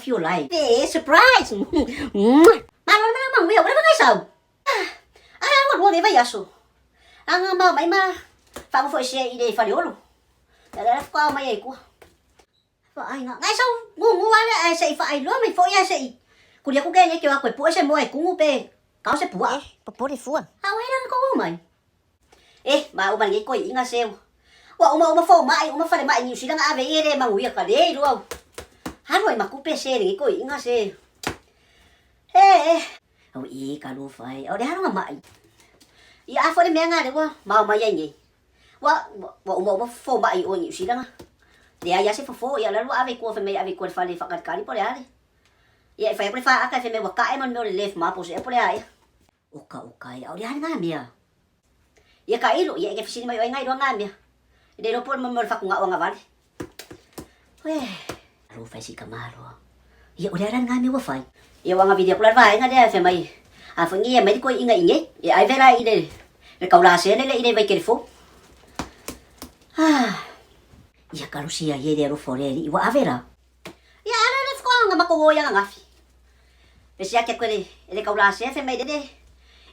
fiola e. E surprise! Malo le malanga manguia, ua leva ngai sau. Ah, ua lua nei vaiaso. Anga ma mai ma faagofoesea i le faleolo. Ia lea la faatoa mai ai kua. Vaaiga, ngai sau gugu lava lea ae se i faailoa mai foi ae se i kuli aku ke nei ke o atu e pue se moa e kumu pe kao se puaa. Eh, popole fua. A o ai la na kou mai? Eh, ma uma lenei koiiga seu. Ua uma uma fomai uma falemai Niu Sila nga ave ia le manuia ka le iloa au. Alu ai makupe se lenei koiiga se. Eh, au i ka lofa e. O le alo nga mai. Ia a foi le mea nga le ua mao mai ai nei. Ua ua uma uma fomai o Niu Sila nga. Leai a se fofo ia la lua ave i kua fai mai ave i kua le fale whakalikali po le ale. Ia e whai aku le whaaka e fai mai ua kae ma le mea o le left ma po se po le a ia. Oka oka e aole a ngā mea. Ia ka ilo, ia e ke fisini mai o ai ngai roa ngā mea. E le ropo mo le whakunga o ngā wale. Ue, alo whai si ka maloa. Ia ore ara ngā mea ua whai. Ia wanga vidi aku la vaenga lea e whai mai. A whai ngi e mai koe inga inge. E ai vera i le le kaula se le le i le vai kere fo. Ah. Ia kalusia ia le alo fore i wa avera. Ia ala le whakaanga mako o ia ngafi. Pesi ake koe le e le kaulasea fai mai lele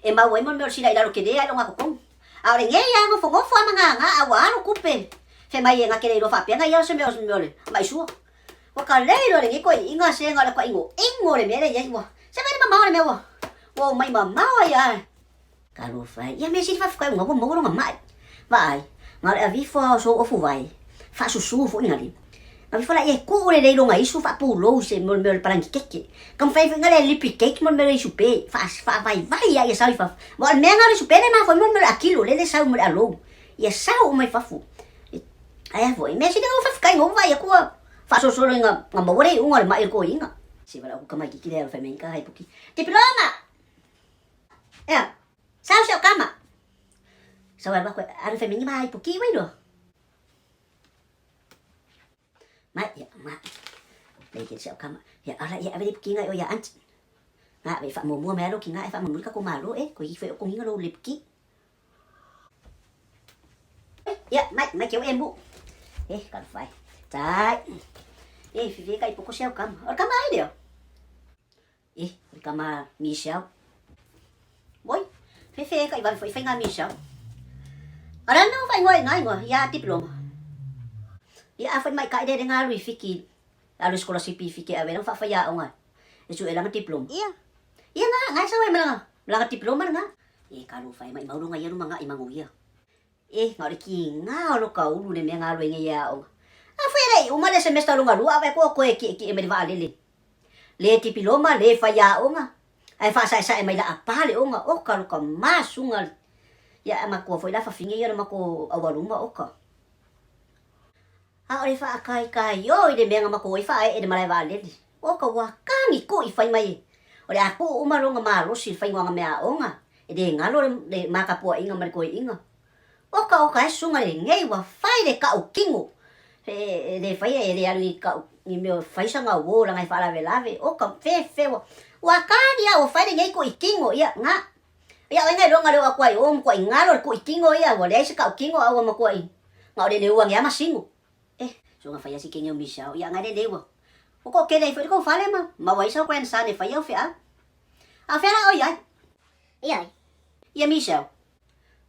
e mau ai mo le mea o le sila i lalo kele ai longa kokong. A o le ngei a ngofongofo a manganga a ua alu kupe. Fai mai e ngake le iloa faapea nga ia se mea o se mea o le maisua. Ua ka lei loa le ngei koe inga se nga o le kwa ingo ingo le mea le iai ua. Se mai le mamao le mea ua. Ua o mai mamao ai a. Talofa e, ia mea sili faafetai unga ua maua longa mai. Vaai, nga o le avifo a o sou ofu vai, faasusu foi nga lima. Nga vifo la ia e kuu lelei longa isu faapulou se mo le mea o le palangi keke. Ka mafai foi nga le lipi cake mo le mea o le isu pe, faavaivai a ia sau i fafo. Ma o le mea nga o le isu pe le mafua ai mo le mea o le akilo le le sau mo le alou. Ia sau uma i fafo. Ae a foi, mea sili nga ua faafetai nga ua vaai atu ua faasolosolo i nga maua le iuga o le mai o le koiga. Se vala uka mai kiki le alo fai mai ka hai puki. Diploma! Ea, sau se o kama. Sau alu aku alu fai mai mai puki wai lo. Mai ya ma. Lei ke se o kama. Ya ala ya avele puki ngai o ya ant. Nga ve fa mo mo me alo ki nga e fa mo ka ko malo e ko i fe o konginga lo le puki. Ya mai mai keu emu. Eh ka fai. Tai. Eh fi fi ka ipo ko se o kama. O kama ai leo. E, o ka ma Michelle. Oi, fefe ka i wawe foi whai ngā Michelle. Ara no whai ngoa i ngā ingoa, i a diploma. I a whai mai ka i rere ngā lui whiki, a lui scholarship i whiki a wera whawhai a onga. E su e langa diploma. Ia. Ia ngā, ngā e sawa e malanga, malanga diploma ngā. E ka lo whai mai maurunga ia ruma ngā i mangu ia. E, ngā ore ki ngā olo ka ulu le mea ngā lui ngai a onga. A whai rei, uma le semester longa lua, a wai koa koe ki ki e meri waalele. Le tipiloma, le faiaoga, ae faasaesae mai laapā le oga, oka lo ka masuga ia a matua foi la fafine ia o le matou aualuma, oka. A o le faakaikaio i le mea na matou ai faaee i le malae vaalele, oka ua kagi koʻi fai mai e, o le a tuu uma loga malosi i le fainoaga meaaoga, e le galo le makapuaiga ma le koiiga. Oka oka e susuga lenei ua fai le ka'u kino e le faia e le alu i ka'u i mea o fai sana uō leaga e faalavelave oka fefe ua ua kani a ua fai lenei ku'i kino ia nga ia o ai nga iloga leo aku ai o matua'i galo le ku'i kino ia ua leai se ka'u kino a ua matua'i na o le leua age a masino eh susuga fai a si kene o Michelle ia nga le leua ua to'atele ai foi le tou fale ma maua ai sau grandson e fai au feau a o fea la oi ai Ia ai. Ia Michelle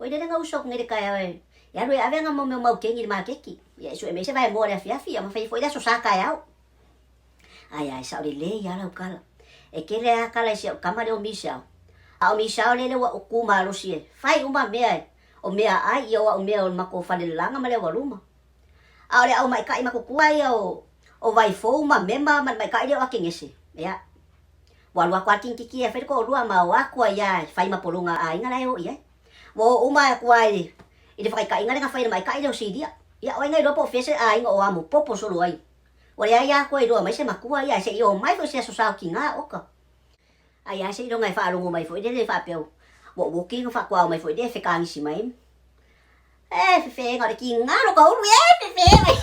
Oi lele nga uso nei le taeao e e alu e ave nga mau mea mau keni i le maketi. Ia e sue mai se vae moa le afiafi ia ma fai foi le aso sa taeao. Ai ai sao lelei a lau kala. E kele a kala i si au kama le o Michelle. A o Michelle lele ua uku malosi e fai uma mea e o mea ai ia o au mea o le makou fale lalaga ma le aualuma. A o le au maikaʻi makukua ia o o Vaifou ma Mema ma le maikaʻi lea o Akegese. Ia. Ua alu aku a kikiki e fai le toʻalua ma o aku ai a e fai ma pologa a aiga la e oo i ai. Ua oo uma aku a i le whakaikaʻiga le na fai le maikaʻi lea o Silia. Ia o ai nga iloa po o fea se aiga o amo popo solo ai. Ua leai a koe iloa mai se makua ia se i o mai foi se aso sao ki nga oka. Ai a se iloga e whaalogo mai foi lele whaapea ua uoki nga whaakuao mai foi le whekaangisi mai. E, fefe nga o le ki ngalo ka ulu, e, fefe mai.